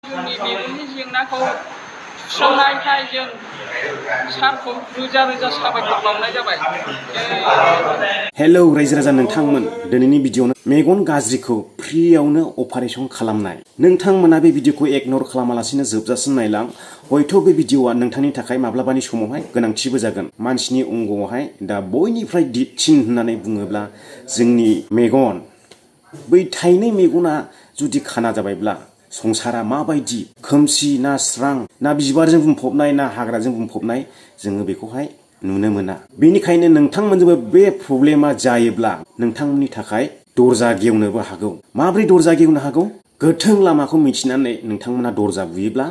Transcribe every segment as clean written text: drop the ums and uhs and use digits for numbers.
जोंनि मेगननि जेंनाखौ सुस्रांनायखाय जों सारखौ रोजा रोजा साबायखर बावनाय जाबाय। हेलौ रायजो राजा नोंथांमोन, दिनैनि भिडिअ'नो मेगन गाज्रिखौ फ्रियावनो अपारेशन खालामनाय। नोंथांमोना बे भिडिअ'खौ इगनर खालामालासिनो जोबजासिम नायलां। हयथ' बे भिडिअ'आ नोंथांनि थाखाय माब्लाबानि समावहाय गोनांथिबो जागोन। मानसिनि अंगआवहाय दा बयनिफ्राय दिदसिन होननानै बुङोब्ला जोंनि मेगन। बै थाइनै मेगना जुदि खाना जाबायब्ला संसारा माबायदि खोमसि ना स्रां ना बिबारजों बुंफबनाय ना हाग्राजों बुंफबनाय जोङो बेखौहाय नुनो मोना। बेनिखायनो नोंथांमोनजोंबो बे प्रब्लेमा जायोब्ला नोंथांमोननि थाखाय दरजा गेवनोबो हागौ। माब्रै दरजा गेवनो हागौ? गोथों लामाखौ मिथिनानै नोंथांमोना दरजा बुयोब्ला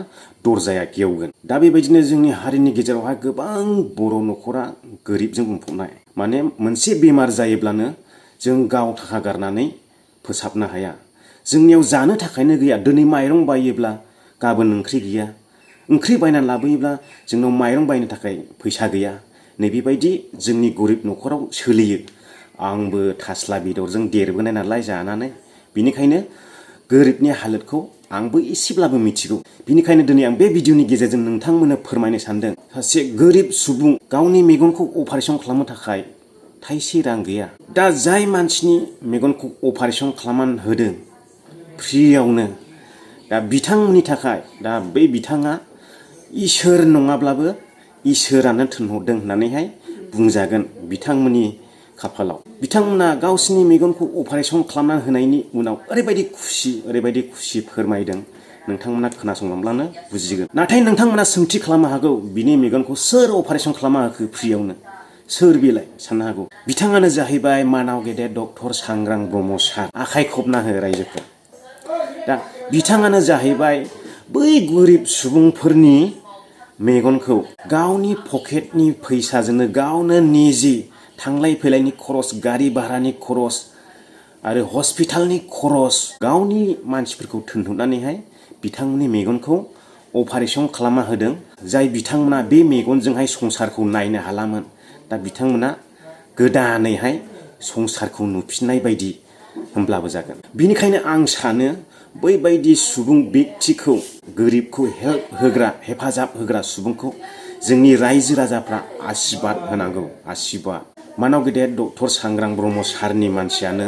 दरजाया गेवगोन। दा बेबायदिनो जोंनि हारिनि गेजेरावहाय गोबां बर' न'खरा गोरिबजों बुंफबनाय। माने मोनसे बेमार जायोब्लानो जों गाव थाखा गारनानै फोसाबनो हाया। जोंनियाव जानो थाखायनो गैया। दिनै माइरं बायोब्ला गाबोन ओंख्रि गैया। ओंख्रि बायनानै लाबोयोब्ला जोंनाव माइरं बायनो थाखाय फैसा गैया। नैबेबायदि जोंनि गोरिब न'खराव सोलियो। आंबो थास्ला बेदरजों देरबोनाय नालाय जानानै, बेनिखायनो गोरिबनि हालोदखौ आंबो एसेब्लाबो मिथिगौ। बेनिखायनो दिनै आं बे भिडिअ'नि गेजेरजों नोंथांमोननो फोरमायनो सानदों। सासे गोरिब सुबुं गावनि मेगनखौ अपारेशन खालामनो थाखाय थाइसे रां गैया। दा जाय मानसिनि मेगनखौ अपारेशन खालामनानै होदों फ्रियावनो, दा बिथांमोननि थाखाय दा बै बिथाङा इसोर नङाब्लाबो इसोरानो थिनहरदों होननानैहाय बुंजागोन बिथांमोननि खाफालाव। बिथांमोना गावसिनि मेगनखौ अपारेशन खालामनानै होनायनि उनाव ओरैबायदि खुसि फोरमायदों, नोंथांमोना खोनासंलांब्लानो बुजिगोन। नाथाय नोंथांमोना सोंथि खालामनो हागौ, बिनि मेगनखौ सोर अपारेशन खालामना होखो फ्रियावनो? सोर बेलाय साननो हागौ। बिथाङानो जाहैबाय मानाव गेदेर डक्टर सांग्रां ब्रह्म सार। आखाइ खबना हो रायजोखौ। दा बिथाङानो जाहैबाय बै गोरिब सुबुंफोरनि मेगनखौ गावनि पकेटनि फैसाजोंनो गावनो निजि थांलाय फैलायनि खरस, गारि भारानि खरस आरो हस्पिटालनि खरस गावनि मानसिफोरखौ थोनहरनानैहाय बिथांमोननि मेगनखौ अपारेशन खालामना होदों। जाय बिथांमोना बे मेगनजोंहाय संसारखौ नायनो हालामोन, दा बिथांमोना गोदानैहाय संसारखौ नुफिननाय बायदि होमब्लाबो जागोन। बिनिखायनो आं सानो बैबायदि सुबुं बेक्तिखौ, गोरिबखौ हेल्प होग्रा, हेफाजाब होग्रा सुबुंखौ जोंनि रायजो राजाफ्रा आशीर्बाद होनांगौ। आशीर्बाद। मानाव गेदेर डक्टर सांग्रां ब्रह्म सारनि मानसियानो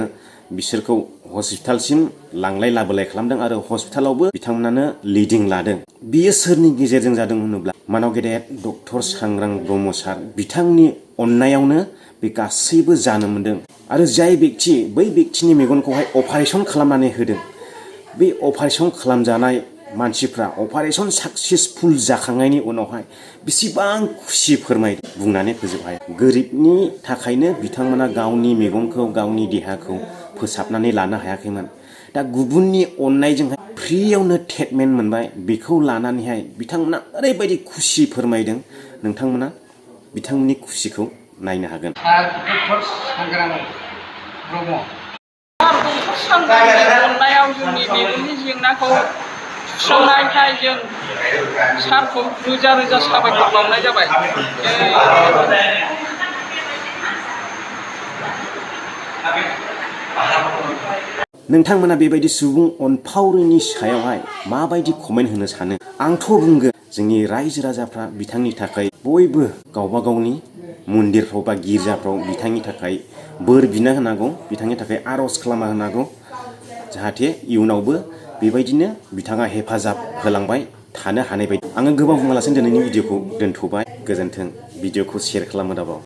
बिसोरखौ हस्पिटालसिम लांलाय लाबोलाय खालामदों आरो हस्पिटालावबो बिथांमोनानो लिडिं लादों। बियो सोरनि गेजेरजों जादों होनोब्ला मानाव गेदेर डक्टर सांग्रां ब्रह्म सार बिथांनि अननायावनो बे गासैबो जानो मोनदों। आरो जाय बेक्ति बै बेक्तिनि मेगनखौहाय अपारेशन खालामनानै होदों, बे अपारेशन खालामजानाय मानसिफ्रा अपारेशन साक्सेसफुल जाखांनायनि उनावहाय बेसेबां खुसि फोरमायदों, बुंनानै फोजोब हाया। गोरिबनि थाखायनो बिथांमोना गावनि मेगनखौ, गावनि देहाखौ फोसाबनानै लानो हायाखैमोन। दा गुबुननि अननायजोंहाय फ्रियावनो ट्रिटमेन्ट मोनबाय। बेखौ लानानैहाय बिथांमोना ओरैबायदि खुसि फोरमायदों, नोंथांमोना बिथांमोननि खुसिखौ नायनो हागोन। डक्टर सांग्रां ब्रह्म सांग्रांनि अननायाव जोंनि मेगननि जेंनाखौ सुस्रांनायखाय जों सारखौ रोजा रोजा साबायखर बावनाय जाबाय। नोंथांमोना बेबायदि सुबुं अनफावरिनि सायावहाय माबायदि कमेन्ट होनो सानो? आंथ' बुंगोन जोंनि रायजो राजाफ्रा बिथांनि थाखाय बयबो गावबा गावनि मन्दिरफ्राव बा गिर्जाफ्राव बिथांनि थाखाय बोर बिना होनांगौ, बिथांनि थाखाय आर'ज खालामना होनांगौ, जाहाथे इयुनावबो बेबायदिनो बिथाङा हेफाजाब होलांबाय थानो हानाय बायदि। आङो गोबां बुङालासिनो दिनैनि भिडिअ'खौ दोनथ'बाय। गोजोन्थों। भिडिअ'खौ शेयार खालामो दाबाव।